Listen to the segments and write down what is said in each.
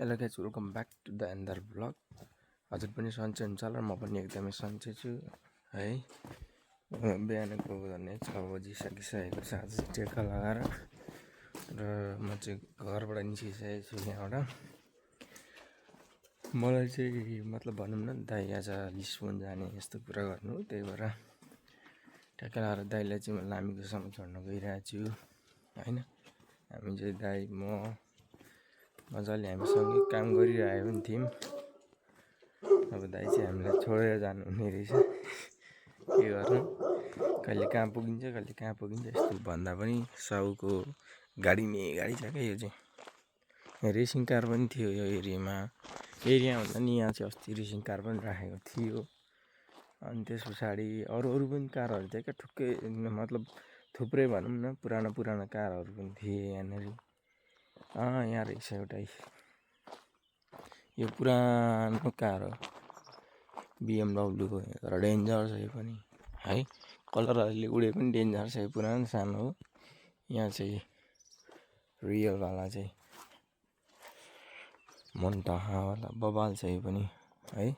Hello guys, welcome back to the another vlog. हजुर पनि सन्चै हुन्छ होला, म पनि एकदमै सन्चै छु है। बिहानको झन्डै 6 बजिसकिसकेको छ। आज टेका लगाएर र म चाहिँ घरबाट निस्किसकेको छु यहाँबाट। मलाई चाहिँ मतलब भनौँ न दाइ आज लिस्बन जाने यस्तो कुरा गर्नु, त्यही भएर टेका लगाएर दाइलाई चाहिँ म लामीकोसम्म छोड्न गइरहेको छु हैन। हामी चाहिँ दाइ म मजाले हामीसँगै काम गरिरहेको पनि थियौँ। अब दाइ चाहिँ हामीलाई छोडेर जानुहुने रहेछ। के गर्नु, कहिले कहाँ पुगिन्छ कहिले कहाँ पुगिन्छ। यस्तो भन्दा पनि साउको गाडी छ क्या। यो चाहिँ रेसिङ कार पनि थियो यो एरियामा भन्दा नि यहाँ चाहिँ अस्ति रेसिङ कार पनि राखेको थियो। अनि त्यस पछाडि अरू पनि कारहरू थियो क्या, ठुक्कै मतलब थुप्रै भनौँ न पुरानो कारहरू पनि थिए यहाँनिर। यहाँ रहेछ एउटा, यो पुरानो कार हो BMW को, तर डेन्जर छ यो पनि है। कलर अहिले उडे पनि डेन्जर छ, यो पुरानो सानो हो। यहाँ चाहिँ रियलवाला चाहिँ मोन्टाहावाला बबाल छ यो पनि है।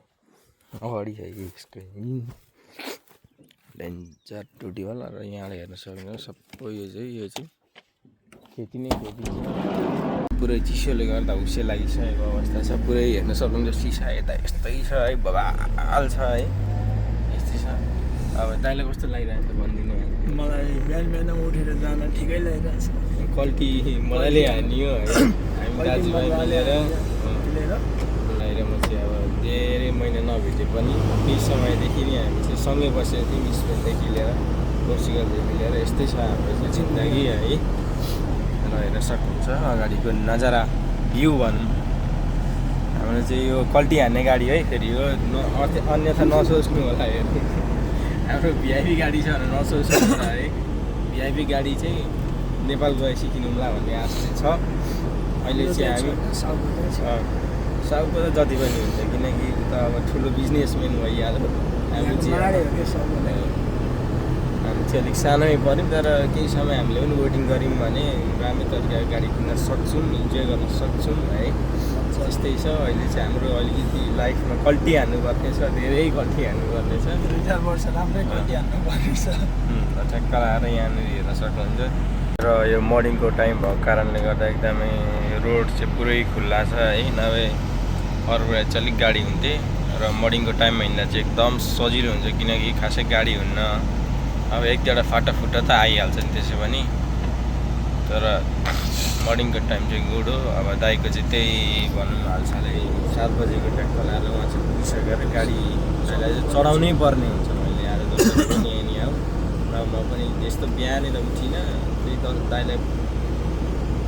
अगाडि छ यसको डेन्जर टुटीवाला। र यहाँले हेर्न सक्नुहुन्छ सबै यो चाहिँ खेती नै खेती छ। पुरै चिसोले गर्दा हुस्से लागिसकेको अवस्था छ। पुरै हेर्न सक्नुहुन्छ सिसा यता यस्तै छ है, बबाल छ है, यस्तै छ। अब दाइलाई कस्तो लागिरहेको छ भनिदिनु। मलाई बिहान उठेर जान ठिकै लागिरहेको छ। कल्की मजाले हानियो है, हामी दाजुभाइ मिलेर म चाहिँ अब धेरै महिना नभेटे पनि केही समयदेखि नै हामी चाहिँ सँगै बसेको थियौँ, स्पेनदेखि लिएर पोर्चुगलदेखि लिएर। यस्तै छ हाम्रो चाहिँ जिन्दगी है। हेर्न सक्नुहुन्छ अगाडिको नजारा भ्यू भनौँ। हाम्रो चाहिँ यो कल्टी हान्ने गाडी है। फेरि यो अन्यथा नसोच्नु होला, हेर्नु हाम्रो भिआइपी गाडी छ भनेर नसोच्नु होला है। भिआइपी गाडी चाहिँ नेपाल गए सिकिनौँला भन्ने आश चाहिँ छ। अहिले चाहिँ हामी साउको त जति पनि हुन्छ, किनकि उता अब ठुलो बिजनेसम्यान भइहाल्यो। हामी चाहिँ अलिक सानै पऱ्यौँ, तर केही समय हामीले पनि वेटिङ गऱ्यौँ भने राम्रो तरिकाको गाडी किन्न सक्छौँ, इन्जोय गर्न सक्छौँ है। त्यस्तै छ। अहिले चाहिँ हाम्रो अलिकति लाइफमा कल्टी हान्नुपर्ने छ, धेरै कल्टी हान्नुपर्ने छ। 2-4 वर्ष राम्रै कल्टी हान्नुपर्ने छ। ठ्याक्क लगाएर यहाँनिर हेर्न सक्नुहुन्छ। र यो मर्निङको टाइम भएको कारणले गर्दा एकदमै रोड चाहिँ पुरै खुल्ला छ है। नभए अरू बेला चाहिँ अलिक गाडी हुन्थे, र मर्निङको टाइममा हिँड्दा चाहिँ एकदम सजिलो हुन्छ, किनकि खासै गाडी हुन्न। अब एक दुईवटा फाटाफुट्टा त आइहाल्छ नि त्यसो पनि, तर मर्निङको टाइम चाहिँ गुड हो। अब दाइको चाहिँ त्यही भनौँ हालसालै 7 बजेको ट्याक्क लगाएर उहाँ चाहिँ पुगिसकेर गाडी चाहिँ चढाउनै पर्ने हुन्छ। मैले आज दोस्रो पनि नि आऊ, र म पनि त्यस्तो बिहानै त उठिनँ, त्यही दाइलाई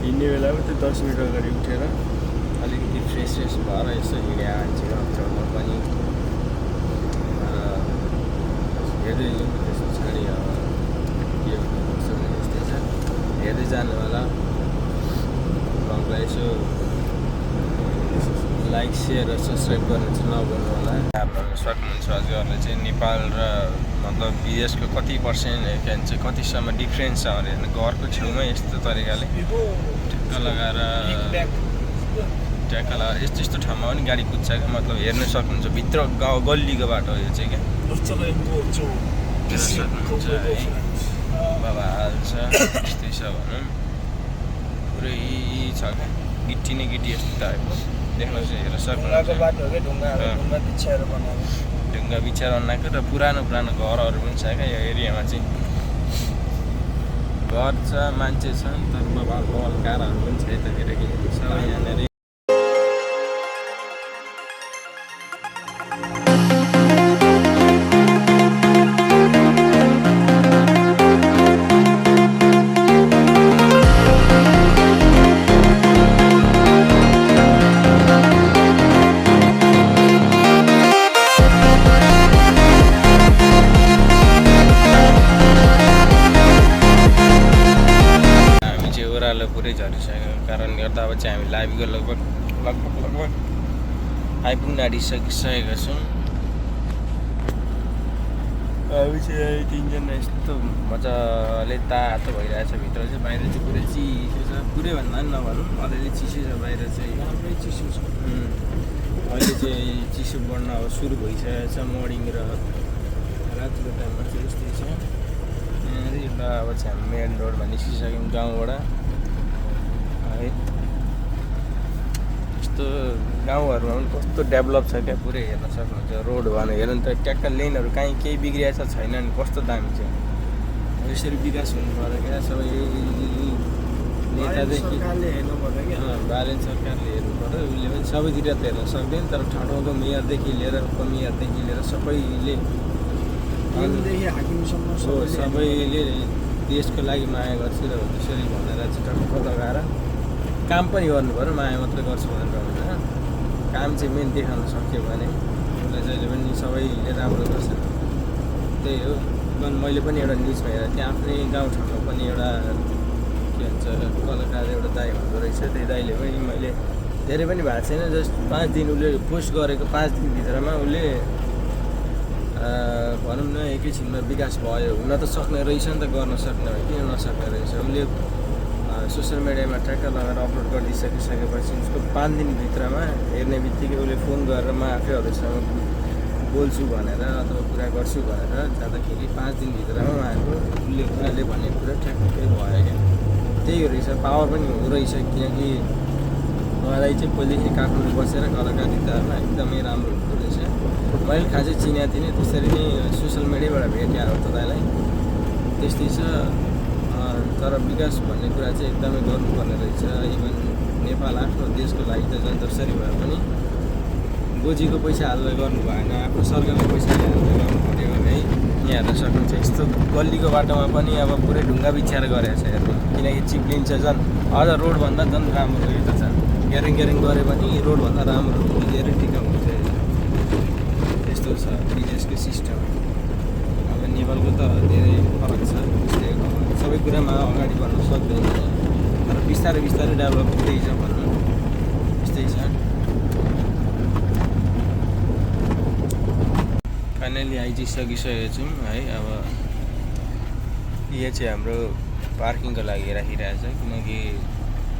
हिँड्ने बेलामा त्यो 10 मिनट अगाडि उठेर अलिकति फ्रेस भएर यसो हिँड्या मान्छेको म पनि हेर्दै जाउँ। त्यस पछाडि अब के यस्तै छ, हेर्दै जानु होला। ब्लगलाई यसो लाइक सेयर र सब्सक्राइब गर्न चाहिँ नभुल्नु होला। हेर्न सक्नुहुन्छ हजुरहरूले चाहिँ नेपाल र मतलब विदेशको कति पर्सेन्ट चाहिँ कतिसम्म डिफ्रेन्स छ भनेर हेर्नु। घरको छेउमै यस्तो तरिकाले ट्याक्क लगाएर यस्तो ठाउँमा पनि गाडी कुद्छ क्या। मतलब हेर्न सक्नुहुन्छ भित्र गाउँ गल्लीको बाटो हो यो चाहिँ क्या। सक्नुहुन्छ है, बबाल छ, यस्तै छ भनौँ। पुरै छ क्या, गिटी नै गिटी यस्तो टाइपको देख्नुहोस्, हेर्न सक्नुहुन्छ। ढुङ्गा बिछाएर बनाएको र पुरानो घरहरू पनि छ क्या यो एरियामा चाहिँ। घर छ, मान्छे छन्, तर बबाल कारहरू पनि छ यतातिर के सबै यहाँनिर। पुरै झरिसकेको कारणले गर्दा अब चाहिँ हामी लाइभको लगभग आइपुग्न आँटिसकेका छौँ। हामी चाहिँ तिनजना यस्तो मजाले तातो भइरहेछ भित्र चाहिँ बाहिर चाहिँ पुरै चिसो छ पुरै भन्दा पनि नभनौँ अलिअलि चिसो छ बाहिर चाहिँ राम्रै चिसो छ अहिले चाहिँ चिसो बढ्न अब सुरु भइसकेको छ मर्निङ र रातिको टाइममा चाहिँ यस्तै छ यहाँनिर ल अब चाहिँ हामी मेन रोडमा निस्किसक्यौँ गाउँबाट है यस्तो गाउँहरूमा पनि कस्तो डेभलप छ क्या पुरै हेर्न सक्नुहुन्छ रोड भएन हेर्नु त ट्याक्क लेनहरू काहीँ केही बिग्रिएको छैन नि कस्तो दामी छ यसरी विकास हुनु पऱ्यो क्या सबै नेतादेखि सरकारले हेर्नु पर्यो क्या बालेन सरकारले हेर्नु पऱ्यो उसले पनि सबैतिर त हेर्न सक्दैन तर ठाउँ ठाउँको मेयरदेखि लिएर उपमेयरदेखि लिएर सबैले हाकिमदेखि हाकिमसम्म सबैले देशको लागि माया गर्छु र त्यसरी भनेर चाहिँ टक्क लगाएर काम पनि गर्नु पऱ्यो माया मात्रै गर्छु भनेर होइन काम चाहिँ मेन देखाउन सक्यो भने उसलाई जहिले पनि सबैले राम्रो गर्छ त्यही हो मैले पनि एउटा न्युजमा हेरेको थिएँ आफ्नै गाउँठाउँमा पनि एउटा के भन्छ कलाकार एउटा दाई हुँदो रहेछ त्यही दाइले पनि मैले धेरै पनि भएको छैन जस्ट 5 दिन उसले पोस्ट गरेको 5 दिनभित्रमा उसले भनौँ न एकैछिनमा विकास भयो हुन त सक्ने रहेछ नि त गर्न सक्ने भयो किन नसक्ने रहेछ उसले सोसियल मिडियामा ट्र्याक्टर लगाएर अपलोड गरिदिइसकेपछि उसको 5 दिनभित्रमा हेर्ने बित्तिकै उसले फोन गरेर म आफैहरूसँग बोल्छु भनेर अथवा कुरा गर्छु भनेर जाँदाखेरि 5 दिनभित्रमा उहाँले भने कुरा ठ्याक्कै भयो क्या त्यही रहेछ पावर पनि हुँदो रहेछ किनकि उहाँलाई चाहिँ पहिलेदेखि काठमाडौँ बसेर कलाकारितामा एकदमै राम्रो हुँदो रहेछ मैले खासै चिनेको थिइनँ त्यसरी नै सोसियल मिडियाबाट भेटेँ हो तपाईँलाई त्यस्तै छ तर विकास भन्ने कुरा चाहिँ एकदमै गर्नुपर्ने रहेछ इभन नेपाल आफ्नो देशको लागि त झन् जसरी भए पनि गोजीको पैसा हालेर गर्नु भएन आफ्नो सरकारको पैसा हालेर गर्नु पऱ्यो है यहाँ हेर्न सक्नुहुन्छ यस्तो गल्लीको बाटोमा पनि अब पुरै ढुङ्गा बिछ्याएर गरेको छ हेर्नु किनकि चिप्लिन्छ झन् अझ रोडभन्दा झन् राम्रो यो त छ ग्यारेङ ग्यारेङ गऱ्यो भने रोडभन्दा राम्रो धेरै टिका हुन्छ यस्तो छ विदेशको सिस्टम अब नेपालको त धेरै फरक छ सबै कुरामा अगाडि बढ्न सक्दैन तर बिस्तारै बिस्तारै डेभलप हुँदैछ भनौँ यस्तै छ फाइनली आइसकिसकेको छौँ है अब यो चाहिँ हाम्रो पार्किङको लागि राखिरहेछ किनकि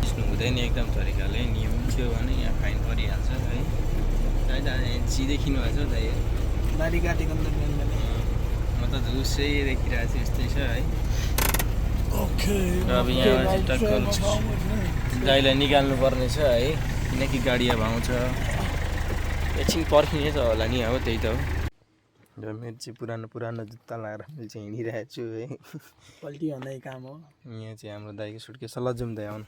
हिँड्नु हुँदैन एकदम तरिकाले नियम थियो भने यहाँ फाइन परिहाल्छ है सिधै किन्नुभएको छ दाइ दारी काटेको नि त म त झुसै देखिरहेको छु यस्तै छ है ओके अब यहाँ चाहिँ टक्क दाइलाई निकाल्नु पर्ने छ है किनकि गाडी अब आउँछ एकछिन पर्खिने छ होला नि अब त्यही त हो र मेरो चाहिँ पुरानो जुत्ता लगाएर मैले चाहिँ हिँडिरहेको छु है पल्टी भन्दै काम हो यहाँ चाहिँ हाम्रो दाइको सुटकेस लजाउँ दाइ आउनु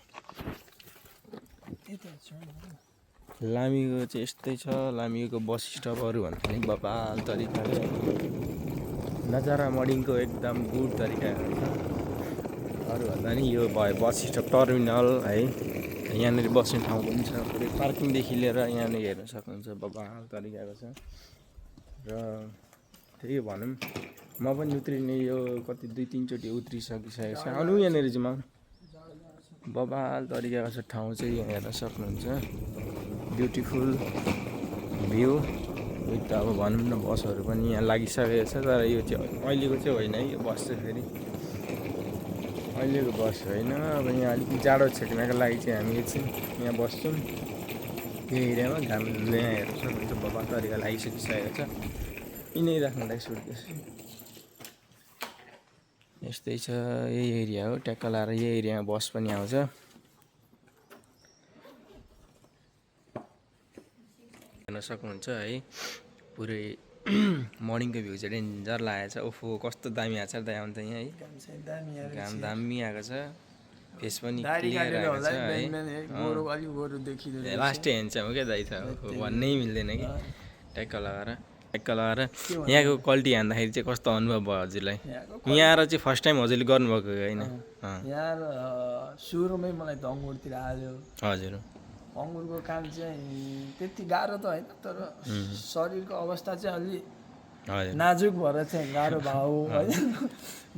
लामीको चाहिँ यस्तै छ लामीको बस स्टपहरू भन्दा पनि बबाल तरिकाले नजारा मर्निङको एकदम गुड तरिकाहरू छ अरूभन्दा नि यो भयो बस स्टप टर्मिनल है यहाँनिर बस्ने ठाउँ पनि छ पुरै पार्किङदेखि लिएर यहाँनिर हेर्न सक्नुहुन्छ बबाल तरिकाको छ र त्यही भनौँ म पनि उत्रिने यो कति 2-3 चोटि उत्रिसकेको छ आउनु यहाँनिर चाहिँ म बबाल तरिकाको छ ठाउँ चाहिँ यहाँ हेर्न सक्नुहुन्छ ब्युटिफुल भ्यू विथ अब भनौँ न बसहरू पनि यहाँ लागिसकेको छ तर यो चाहिँ अहिलेको चाहिँ होइन है यो बस चाहिँ फेरि अहिलेको बस होइन अब यहाँ अलिक जाडो छेक्नको लागि चाहिँ हामी एकछिन यहाँ बस्छौँ यो एरियामा घामले यहाँ हेर्न सक्नुहुन्छ बबाल तरिका लागिसकिसकेको छ यिनै राख्नुलाई सुटकेस यस्तै छ यही एरिया हो ट्याक्क लाएर यही एरियामा बस पनि आउँछ हेर्न सक्नुहुन्छ है पुरै मर्निङको भ्यू चाहिँ डेन्जर लागेको छ ओफो कस्तो दामी आएको छ दाइ आउनु त यहाँ है घाम दामी आएको छ फेस पनि क्लियर आएको छ है लास्टै ह्यान्डसम हो क्या दाइ त भन्नै मिल्दैन कि ट्याक्क लगाएर यहाँको क्वालिटी हान्दाखेरि चाहिँ कस्तो अनुभव भयो हजुरलाई यहाँ आएर चाहिँ फर्स्ट टाइम हजुरले गर्नुभएको होइन यहाँ सुरुमै मलाई त अङ्गुरतिर हाल्यो हजुर अङ्गुरको काम चाहिँ त्यति गाह्रो त होइन तर शरीरको अवस्था चाहिँ अलि नाजुक भएर चाहिँ गाह्रो भयो होइन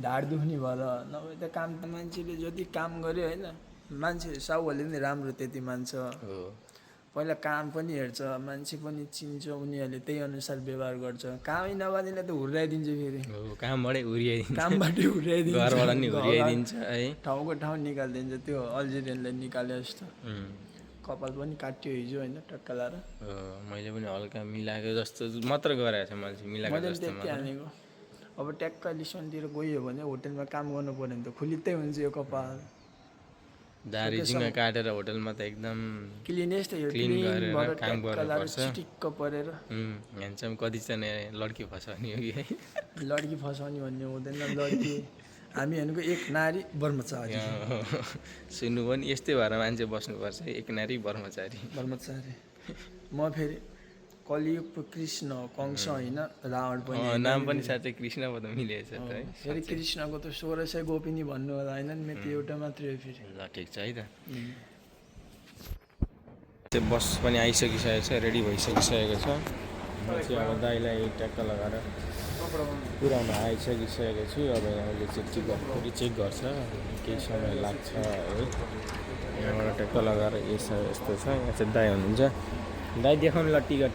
ढाड दुख्ने भएर नभए त काम त मान्छेले जति काम गर्यो होइन मान्छे साउहरूले पनि राम्रो त्यति मान्छ पहिला काम पनि हेर्छ, मान्छे पनि चिन्छ, उनीहरूले त्यही अनुसार व्यवहार गर्छ। कामै नगर्नेले त हुर्राइदिन्छ फेरि, कामबाटै उरियाइदिन्छ, कामबाटै हुर्राइदिन्छ, घरबाट नि उरियाइदिन्छ है, ठाउँको ठाउँ निकालिदिन्छ। त्यो अल्जेरियनलाई निकाले जस्तो कपाल पनि काट्यो हिजो होइन टक्का लाएर। मैले पनि हल्का मिलाएको जस्तो मात्र गरेको छ, मैले मिलाएको मैले जस्तो त्यति हानेको। अब ट्याक्क लिसनतिर गयो भने होटेलमा काम गर्नु पऱ्यो भने त खुलित्तै हुन्छ यो कपाल। दारीसँग काटेर होटलमा त एकदम क्लिन यस्तै हो, क्लिन गरेर काम गर्नुपर्छ। चिटिक्क परेर ह्यान्डसम कतिजना लड्की फसाउने हो कि है, लड्की फसाउने भन्ने हुँदैन। लड्की हामी भनेको एक नारी ब्रह्मचारी। सुन्नु पनि यस्तै भएर मान्छे बस्नुपर्छ, एक नारी ब्रह्मचारी। म फेरि कलियुगको कृष्ण कंस होइन, रावण पनि। नाम पनि साँच्चै कृष्ण पो त मिलेछ त है। फेरि कृष्णको त 1600 गोपिनी भन्नु होला होइन, मेरो त्यो एउटा मात्रै हो फेरि। ल ठिक छ है त। त्यो बस पनि आइसकिसकेको छ, रेडी भइसकिसकेको छ। म चाहिँ अब दाइलाई ट्याक्क लगाएर पुरानो आइसकिसकेको छु। अब यहाँले फेरि चेक गर्छ, केही समय लाग्छ है। यहाँबाट ट्याक्क लगाएर यस्तो छ। यहाँ चाहिँ दाइ हुनुहुन्छ, दाइ देखाउनु ल टिकट,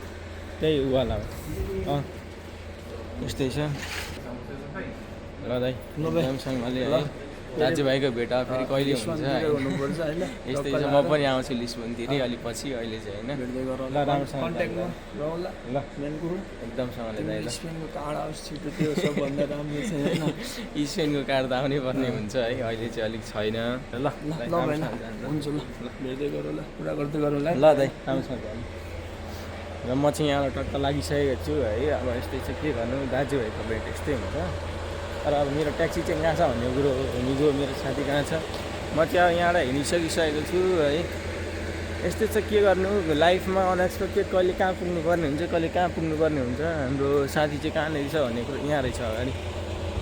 त्यही उवाला हो। यस्तै छ ल दाइ, राम्रोसँगले है। दाजुभाइको भेट फेरि कहिले हुन्छ है, यस्तै छ। म पनि आउँछु लिस्बनतिरै अलिक पछि, अहिले चाहिँ होइन। ल राम्रोसँग ल एकदमसँगले दाइ ल। स्पेनको कार्ड त आउनै पर्ने हुन्छ है, अहिले चाहिँ अलिक छैन। ल हुन्छ, ल भेट्दै गरौँ, ल कुरा गर्दै गरौँ ल। ल दाइ राम्रोसँग र म चाहिँ यहाँबाट टक्क लागिसकेको छु है। अब यस्तै छ, के गर्नु, दाजुभाइको भेट यस्तै हुन्छ। तर अब मेरो ट्याक्सी चाहिँ कहाँ छ भन्ने कुरो हिजो मेरो साथी कहाँ छ, म चाहिँ अब यहाँबाट हिँडिसकिसकेको छु है। यस्तै छ, के गर्नु, लाइफमा अनएक्सपेक्टेड कहिले कहाँ पुग्नुपर्ने हुन्छ, कहिले कहाँ पुग्नुपर्ने हुन्छ। हाम्रो साथी चाहिँ कहाँनिर छ भन्ने कुरो यहाँ रहेछ अगाडि।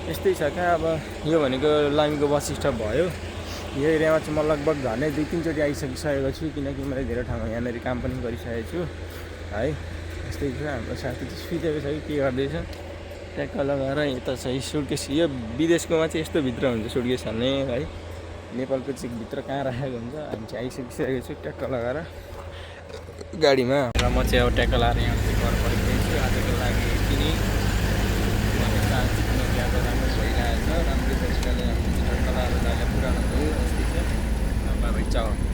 यस्तै छ कहाँ। अब यो भनेको लाइनको बस स्टप भयो। यो एरियामा चाहिँ म लगभग झन्डै 2-3 चोटि आइसकिसकेको छु, किनकि मैले धेरै ठाउँमा यहाँनिर काम पनि गरिसकेको छु है। यस्तै छ, हाम्रो साथी चाहिँ सुतेको छ कि के गर्दैछ, ट्याक्क लगाएर यता चाहिँ सुटकेस। यो विदेशकोमा चाहिँ यस्तो भित्र हुन्छ सुटकेस हाल्ने है, नेपालको चाहिँ भित्र कहाँ राखेको हुन्छ। हामी चाहिँ आइसकिसकेको छु ट्याक्क लगाएर गाडीमा। र म चाहिँ अब ट्याक्क लगाएर यहाँ चाहिँ घर फर्किँदैछु आजको लागि। किन किनकि आज राम्रो भइरहेछ, राम्रो तरिकाले हामी ट्याक्क लगाएर जाँदा पुरानो भयो। यस्तै छ, बाई चाउ।